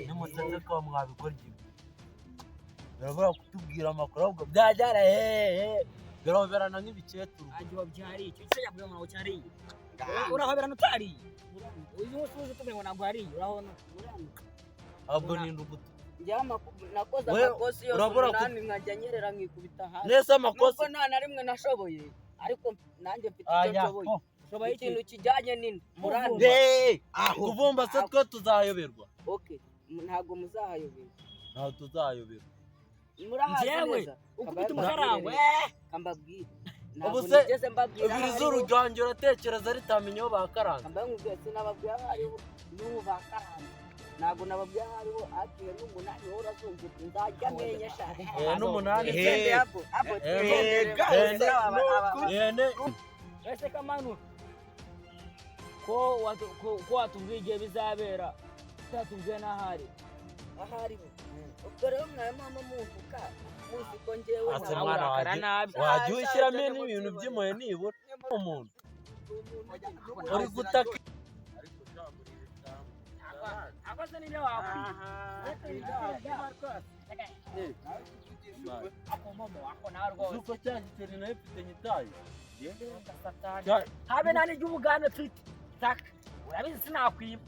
Nimusanze ko mwabikora igihe barabura kutubwira amakuru, ahubwo byajyara hehe, birahoberana nk'ibikecuru. Ntabwo wabyariye icyo cyo yavuga ngo cyariye, urahoberana utariye. Uyu munsi uje utubwira ngo ntabwo wariye, urabona. Ahubwo ni indugutu. Njyewe nakoze We, amakosi yose urabura 8, nkajya nyerera nkikubita hasi. Nese amakosa Nubwo nta na rimwe nashoboye, ariko nanjye mfite icyo Aya nshoboye. oh. Ushoboye iki? Ikintu kijyanye n'inda murandwa. Hey, Aho. Kuvumba se twe tuzayoberwa? Okay, ntabwo muzahayoberwa. Ntabwo tuzayoberwa. Murahazi Njyewe, neza. ukubita Kamba- umukarangwe. Kambabwire, ntabwo Ubu se, nigeze mbabwira aho ibiri ariho. zuru ryanjye uratekereza ritamenya aho bakaranze? Kamba nkubwiye, sinababwira aho ariho n'ubu bakaranze. Ntabwo nababwira aho ariho, haciye n'umunani. Wowe urazumva uti nzajya menye sha. N'umunani. Twende abo abo, twende. Guys, Ene. Ese kamanu, ko watubwiye igihe bizabera, utatubwiye n'ahari? Ahari ubwo rero mwawe mama mumvuka muzi ko njyewe Ase ntabwo- mwana Urakara wanjye. nabi. Wajya ushyiramo n'ibintu by'impuhwe nibura umuntu uri gutaka. Akoze n'ibyo wakwiye. Ako momo ako nawe rwose. Uko cya giceri nayo mfite nyitaye. Habe nta n'iry'ubugande mfite nsaka, urabizi sinakwiba.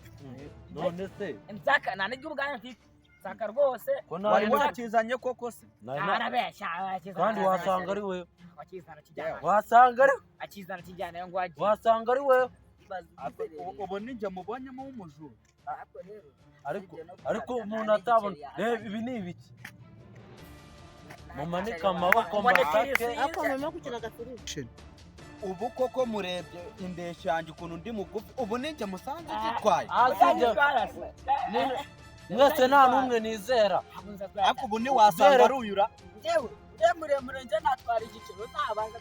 None se Nsaka nta n'iry'ubugande mfite nsaka rwose. Ko Wari nari wakizanye koko se? Arabeshya. Kandi wasanga ari wewe. Wakizana kijyana. Wasanga ari Akizana kijyana yo ngo wagiye. Wasanga ari wewe. Ubu ninjye mubonyemo w'umujura. Ariko umuntu atabona, reba ibi ni ibiki? Mumanike amaboko Mbone mbasake. kirisi. Ariko mama gukina agafilimi. Ubu koko murebye indeshyo yanjye ukuntu ndi mugufi, ubu ninjye musanze ugitwaye. Asibye mwese, nta n'umwe nizera. Ariko ubu ntiwasanga ari uyura. Njyewe njye muremure, njye natwara igiceri. Uzabaza,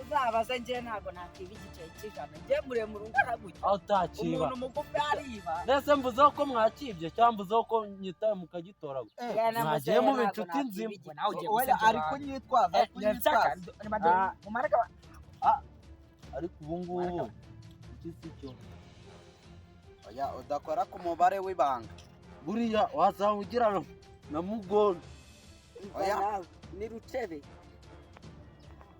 uzabaze, njye ntabwo nakwiba igiceri cy'ijana. Njye muremure ungana gutya. Aho utakiba. Umuntu mugufi ariba. Nese mvuzeho ko mwakibye cyangwa mvuzeho ko nyitaye mukagitoragura? Mwagiye muba inshuti nzima. Nawe ugiye Oya, gusebya ari abantu. kunyitwaza, ari kunyitwaza. Ariko ubu ngubu iki si cyo. Oya, udakora ku mubare w'ibanga. Buriya wasanga ugira na mugongo. Oya. Ni rucebe.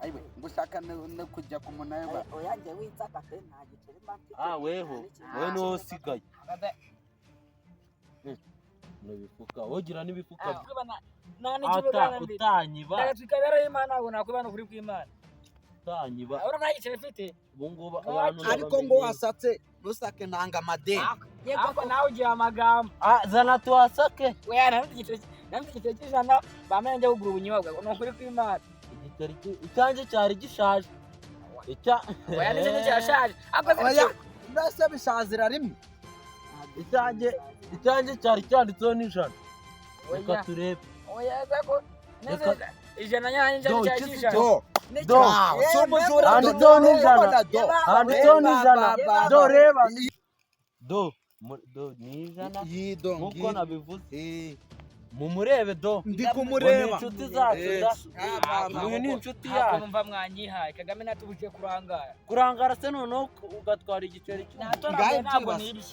Ayiwe, ngushaka no kujya ku munara. Oya, njye witsaka pe, nta giceri mba mfite. Ah, weho wowe niwe usigaye n'ibifuka, wogira n'ibifuka. Nta Ata n'iry'ubugande mfite. utanyiba. Ndagatwika beraho Imana, ntabwo nakwiba n'ukuri kw'Imana. Utanyiba. Urabona nta giceri mfite. Ubu ngubu abantu Ariko ngo wasatse rusake ntanga amadeni. Ariko nawe ugira amagambo. Ah, zana tuwasake. Oya, nafite igiceri cy'ijana, bamenya njya kugura ubunyobwa, ni ukuri kw'Imana. Igiceri icyanjye cyari gishaje icya Oya, nicyo cyashaje. Ariko se Oya, mbese bishazira rimwe. Icyanjye cyari cyanditseho n'ijana, reka Oya. turebe. Oya, sako Reka- ijana nyanjye Do, cya iki si cy'ijana. Do. Do. Si umujura. Handitseho n'ijana. Do. Handitseho n'ijana. Ba, ba, Do, ba. reba do. Do ni ijana. Iyi do Nk'uko ngiyi. nabivuze. Mumurebe Mumurebe do. Ndi Ngo ni kumureba. inshuti zacu da. Uyu ni inshuti Ntabwo yacu. numva mwanyihaye Kagame natubujije kurangara. Kurangara se noneho ugatwara igiceri cy'umuntu? Natoraguye, ntabwo Ngaho. nibye.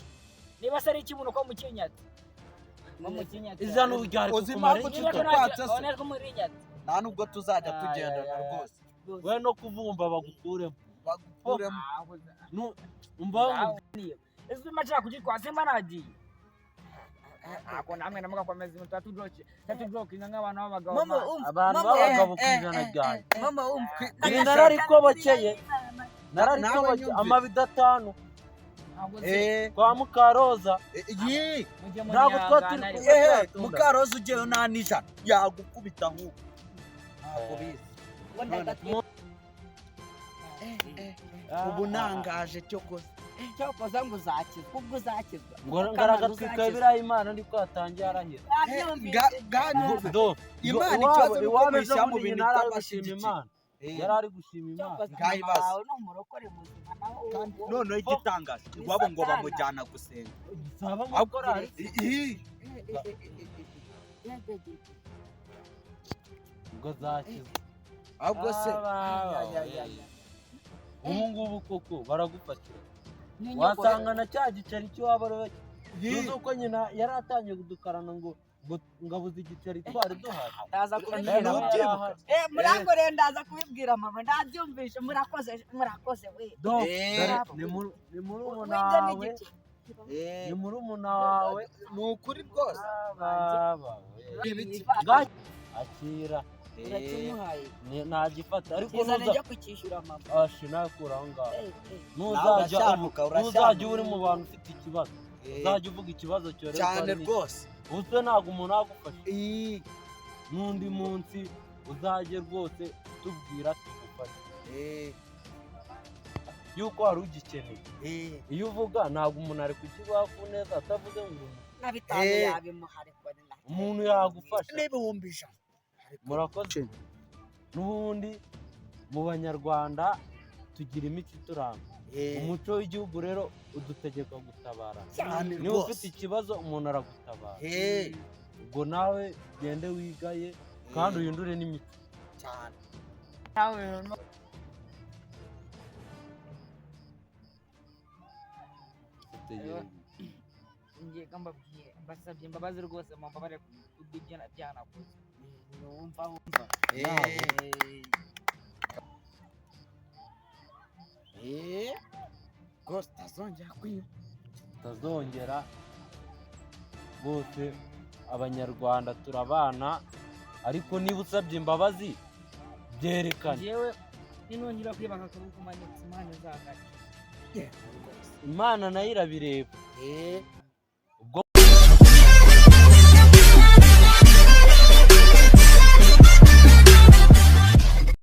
Niba se ari ikibuno ko mukinyatse, ko mukinyatse. Ijana ubu ryari Uzi kukumara impamvu iki? Niba ko Tukwatse se. nta ko muri nyatse. Nta nubwo tuzajya Ay, tugendana ay, ay. rwose. We no kuvumba bagukuremo. Bagukuremo. Umva. Ese mashaka kugitwara simba nagiye. Ako namwe namugakomeza ibintu tatujoke tatujoke nk'abantu b'abagabo. Mama man. umva. Abantu Mama, b'abagabo ku ijana ryanjye. Mama umva. Ibi nararikobokeye, nararikobokeye. Nawe nyumvira. Amabido 5 Ntabwo se kwa Mukaroza. Iyi. mujye Ntabwo tuba turi munyihangana kumwe. ariko. Mukaroza ugiyeyo nta n'ijana yagukubita nk'uko ntabwo bizi. Ngo ndagatwika. Ubu nangaje cyo koza. Cyokoza ngo uzakizwa, ubwo uzakizwa. Ngo ngaragatwika biriya, Imana niko yatangiye arahira. Bwanyumva. Do Imana iwabo ikibazo nuko iwabo ejo muyishyira mu bundi bintu nyina yari ari gushima itabashyigikiye. Imana, yari ari gushima Imana. Cyokoza mama Ngayibaze. wawe ni umurokore muzima, naho Kandi wowe- noneho igitangaje, iwabo ngo bamujyana gusenga. Saba muri korali. Ih, Ngo azakizwa. Ahubwo se Aba, Ya, ya, ya, ya. Ubu ngubu koko baragufatira, N'inyogosho. wasanga na cya giceri cy'iwabo ari Yi. tuzi uko nyina yari atangiye kudukarana ngo abuze igiceri twari duhari. Ndaza Eh, kubibwira mama. ntubyibuka? Eh, murangore, ndaza kubibwira mama, ndabyumvishe. Murakoze, murakoze we. Do, Eh. dore ni murumuna Wibye wawe. n'igice. Eh, Ni murumuna wawe. Ni ukuri rwose. Baba we. Ibiki. Akira. Urakimuhaye? Nagifata ariko Kizana nuza njya kukishyura mama. Ashi, nakura aho ngaho. Eh, eh. Nuzajya Urashyanuka, urashyanuka. Nuzajya uba uri mu bantu ufite ikibazo, Eh, uzajya uvuga ikibazo cyorezo. Cyane rwose. Ubuse ntabwo umuntu yagufasha. Ii. N'undi munsi uzajye rwose tubwira tugufashe Eh, yuko wari ugikeneye. eh. Iyo uvuga ntabwo umuntu ari kukiguha ku neza atavuze ngo Na 5 Eh. yabimuha, ariko ni nacyo. Umuntu yagufasha. N'100,000. Murakoze. N'ubundi mu Banyarwanda tugira imico ituranga. Eh, Umuco w'igihugu rero udutegeka gutabara. Cyane Niba ufite rwose. ikibazo, umuntu aragutabara. Eh, Ubwo nawe gende wigaye kandi uhindure n'imico. Cyane. Nawe. Ngiye mbabwiye, mbasabye imbabazi rwose, mumbabare kubw'ibyo byanakoze. Wumva, wumva. Eh. Eh. Rwose utazongera kwiba. Tutazongera bose. Abanyarwanda turabana, ariko niba usabye imbabazi byerekane. Njyewe ninongera kwiba akaboko manitse, Imana izagaca. Imana nayo irabireba. Eh.